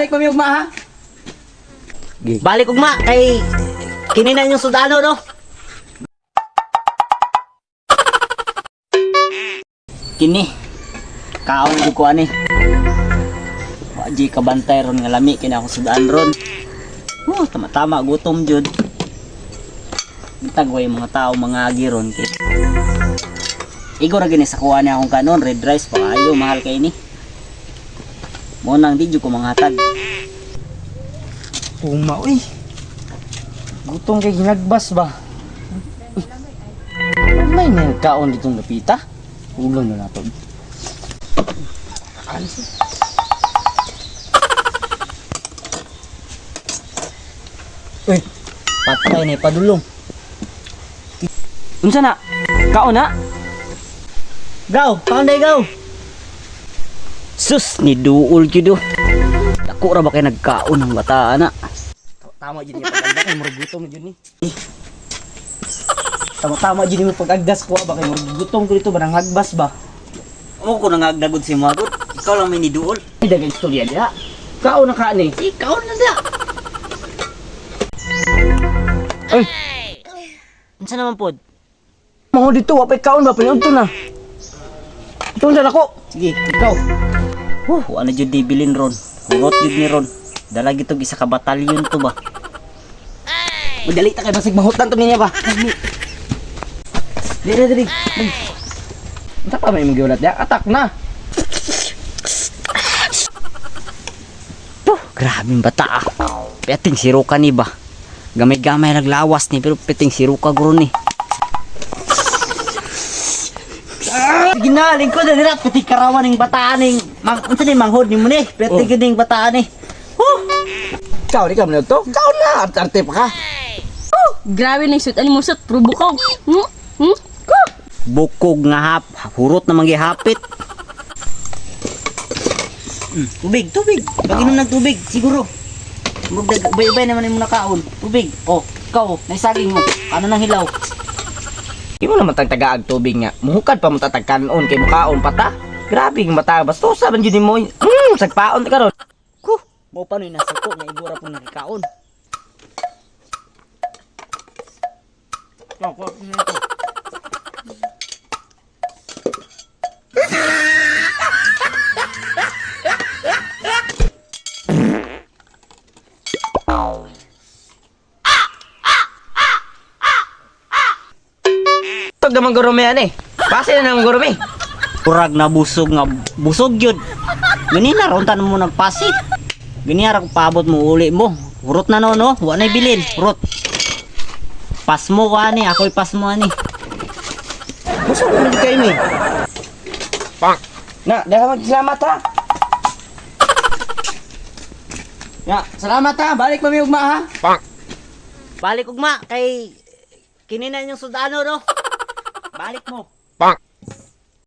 Balik pa mi ugma ha. Balik ugma kay kini na inyong sudano no. Kini kaon jud ko ani. Wa di kabantay ron nga lami kini akong sudan ron. Oh, tama-tama gutom jud. Bitag way mga tao mga agi ron kay. Igo ra gini sa kuha niya akong kanon, red rice pa ayo mahal kay ni. Mo nang di jud ko manghatag. Puma uy. Gutom kay ginagbas ba? Uy. May nagkaon ditong lapita. Ulo na nato. Alis. Uy, patay ni padulong. Unsa na? Kaon na? Gaw, kaon day gaw. Sus, ni duol jud oh. Dako ra ba kay nagkaon ang bata ana? Tama jud ni pag-agdas kay murag gutom jud ni. Tama-tama jud ni pag-agdas ko ba kay murag gutom ko dito ba nang hagbas ba? Mo ko nangagdagod si Magot. Ikaw lang may ni duol. Ay dagang istorya diha. Kaon na ka ni. Ikaw na da. Ay, Unsa naman pod? mga dito wa pay kaon ba paniudto na. Ito na nako. Sige, ikaw. Huh, ano jud di bilin ron. Hurot jud ni ron. Dala gitog isa ka batalyon to ba. Madali ta kay basig mahutan to niya ba. Dili dili. Unsa pa may imong giulat diha? Atak na. Puh, grabe yung bata ah. Peting siruka ni ba. Gamay-gamay naglawas ni pero peting siruka guro ni. Sige na, lingkod na nila. Pati karawan ng bataan ning mang unsa ni manghod ni mo ni. Pati Oh. gid ning bataan ni. Huh! Kaon di ka man to. Kaon na arte pa ka. Grabe na yung suit. Ano mo suit? Puro bukog. Hmm? Hmm? Bukog nga hap, hurot na manggihapit. Tubig, tubig. Pag-inom ng tubig, siguro. Murag ubay-ubay naman yung nakaon. Tubig. Oh, ikaw, naisaging mo. Ano nang hilaw? Di mo naman tag tagaag tubig nga. Muhukad pa mo tatag kanon kay mukaon pa ta. Grabe nga mata bastosa man jud nimo. Sagpaon ta karon. Kuh, mo pa no'y nasuko nga igura pong nakikaon. Tog naman gurumi ani. Pase na nang gurumi. Kurag na busog nga busog yun. Gani na ron tanan mo nagpasi. Gani ra kung paabot mo uli mo. Hurot na no no, wa na'y bilin. Hurot. Pasmo ko ani, ako'y pasmo ani. Busog man jud kay mi. Na, daghang salamat ha. Ya, salamat ha. Balik pa mi ugma ha. Balik ugma kay kini na inyong sudano no. Balik mo.